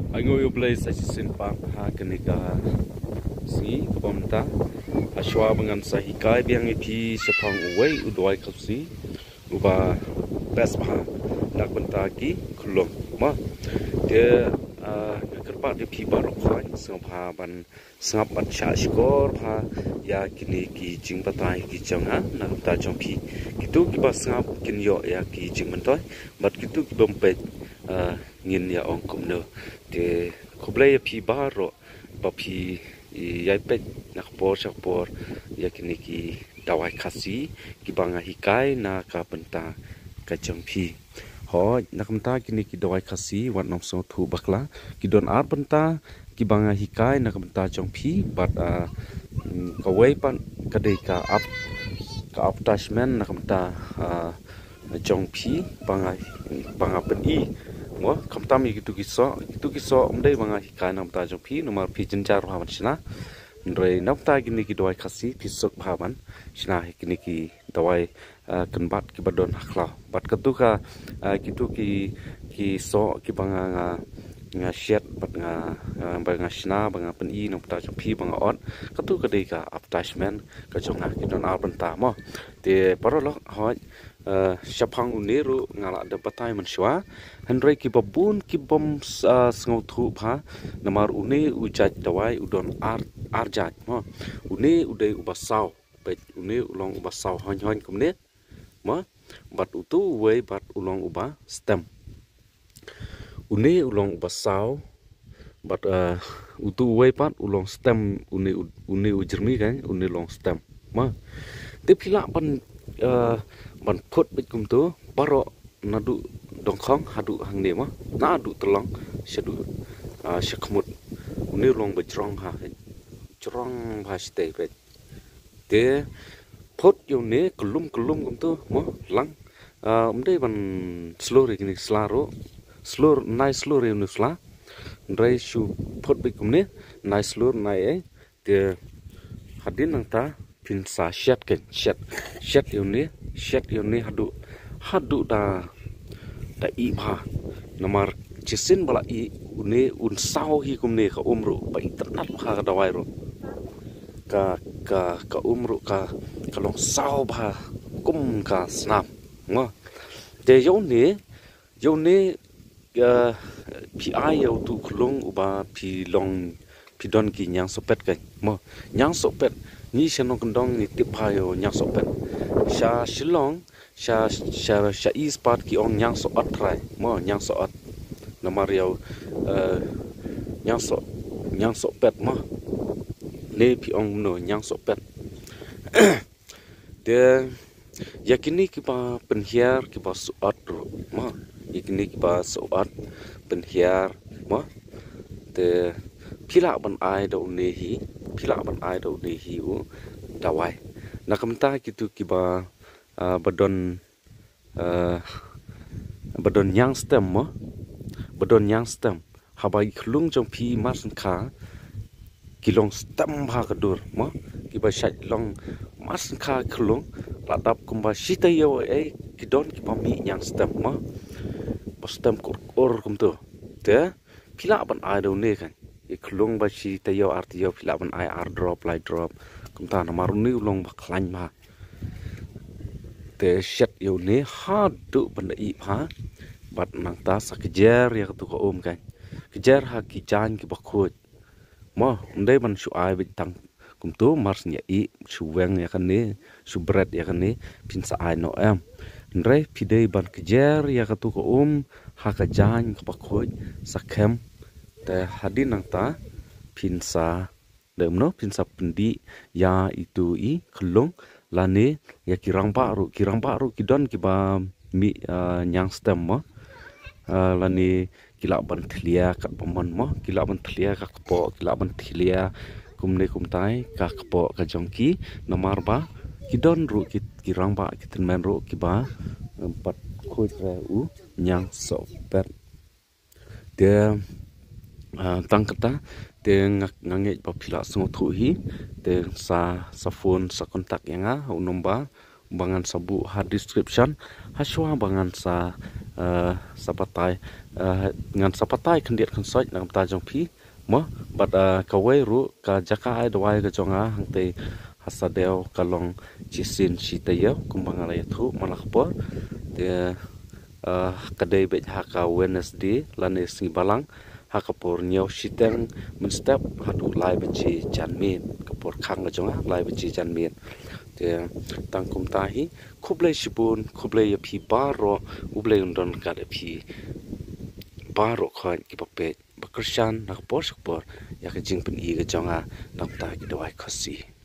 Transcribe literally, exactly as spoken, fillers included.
Ai ngu ïa U Blei sa shisien pat ha kane ka sngi kaba mynta. Hashwa ba ngan sa hikai biang ïa phi shaphang uwei u dawai Khasi uba best bha na ka bynta ki khyllung, mo. Te, ah, nga kyrpad ïa phi baroh khoit sngewbha ban sngap ban shah shkor bha ïa kine ki jingbatai ki jong nga na ka bynta jong phi. Kito kiba sngap kin ïoh ïa ki jingmyntoi, bad kito kiba ym peit, ah, ngin ïa ong kumno. Te khublei ïa phi baroh ba phi ïai peit na ka por sha ka por ïa kine ki dawai Khasi kiba nga hikai na ka bynta ka jong phi. Hooid, na ka bynta kine ki dawai Khasi, wat nang sngewthuh bakla, ki don ar bynta kiba nga hikai na ka bynta jong phi, bad, ah, mm, kawei pat ka dei ka ap-, ka advertisement na ka bynta, ah, jong phi ba nga, ba nga pyni, mo, khamtam ïa kito ki soh, kito ki soh ym dei ba nga hikai na ka bynta jong phi, namar phi jynjar bha ban shna. Hynrei na ka bynta kine ki dawai Khasi phi suk bha ban shna ïa kine ki dawai, ah, kynbat kiba don ha khlaw. Bad kato ka, ah, kito ki, ki soh kiba nga, nga, nga shet bad nga, ah, ba nga shna, ba nga pyni na ka bynta jong phi, ba nga ot, kato ka dei ka advertisement ka jong nga, ki don ar bynta, mo. Te paralok, hooid, eh, shaphang une ruh nga la dep batai mynshuwa. Hynrei kiba bun ki bym s-, ah, sngewthuh bha, namar une u jait dawai u don ar, ar jait, mo. Une u dei uba saw, peit, une u long uba saw hoiñ hoiñ kumne, mo. Bad uto uwei pat u long uba stem. Une u long uba saw, bad, eh, uto uwei pat u long stem, une u, une u jyrmi kan, une long stem, mo. Te phi lah ban, eh, ban phut beit kumto baroh naduh dongkhong haduh hangne, mo. Naduh tyllong shaduh, ah, shakhmut. Une u long ba jrong ha, jrong bha shatei, peit. Te phut ïa une kyllum kyllum kumto, mo, lang. Ah, ym dei ban slur ïa kine ki sla ruh. Slur, nai slur ïa une u sla. Hynrei shu phut beit kumne, nai slur, nai ei. Te hadien nangta phin sa shet, kan, shet. Shet ïa une, shet ïa une haduh, haduh da, da ih bha. Namar shisien ba la ih une un saw hi kumne, ka um ruh ba itynnad bha, ka dawai ruh. Ka, ka, ka um ruh ka, ka long saw bha kum ka snam, mo. Te ïa une, ïa une, eh, phi ai ïa uto u khyllung uba phi long, phi don ki ñiangsohpet, kan, mo. Ñiangsohpet, ngi sha nongkyndong ngi tip bha ïa u ñiangsohpet. Sha Shillong, sha, sha, sha East pat ki ong ñiangsohot trai, mo, ñiangsohot. Namar ïa u, eh, ñiangsoh, ñiangsohpet, mo. Ne phi ong kumno, ñiangsohpet. Te ïa kine kiba pynhiar, kiba sohot ruh, mo. Ïa kine kiba sohot, pynhiar, mo. Te phi lah ban ai da une hi, phi lah ban ai da une hi u dawai. Na ka bynta kito kiba, ah, ba don, ah, ba don ñiang stem, mo. Ba don ñiang stem. Haba i khyllung jong phi mar sngewkha, ki long stem bha ka dur, mo. Kiba shait long mar sngewkha khyllung, la dap kumba shi taïew ei, ki don kiba mih ñiang stem, mo. Ba stem kur kur kumto. Te phi lah ban ai da une, kan. I khyllung ba shi taïew ar taïew phi lah ban ai ar drop, lai drop. Kumta namar une u long ba khlaiñ bha. Te shet ïa une haduh ban da ih bha. Bad nangta sa kjer ïa kato ka um, kan. Kjer ha ki jaiñ kiba khuid. Mo, ym dei ban shu ai beit tang kumto, mar shu ïa ih, shu weng ïa kane, shu bret ïa kane, phin sa ai noh, em. Hynrei phi dei ban kjer ïa kato ka um ha ka jaiñ kaba khuid, sa khem. Te hadien nangta phin sa, dei kumno, phin sa pyndih ïa ito i khyllung, lane ïa ki rangbah ruh, ki rangbah ruh ki don kiba mih, ah, ñiang stem, mo. Ah, lane ki lah ban thlia katba mon, mo, ki lah ban thlia ka kpoh, ki lah ban thlia kumne kumtai ka kpoh ka jong ki, namar ba ki don ruh ki, ki rangbah, ki tymmen ruh kiba, eh, pat khuid re u ñiang sohpet. Te, ah, tang kata, te nga, nga ngeit ba phi lah sngewthuh hi, te sa, sa phone, sa contact ïa nga, u number ba ngan sa buh ha description, hashwa ba ngan sa, eh, sa batai, eh, ngan sa batai khyndiat khynsoit na ka bynta jong phi. Mo, bad, eh, kawei ruh ka jaka ai dawai ka jong nga hangtei ha Sadew ka long shisien shi taïew kumba nga la ïathuh man la ka por. Te, eh, ka dei beit ha ka Wednesday lane sngi Balang ha ka por hynñiew shiteng mynstep haduh lai baje janmiet, ka por khang ka jong nga lai baje janmiet. Te tang kumta hi, khublei shibun, khublei ïa phi baroh, U Blei un don ryngkat ïa phi baroh khoit kiba peit ba kyrshan na ka por sha ka por ïa ka jingpyni ka jong nga na ka bynta ki dawai Khasi.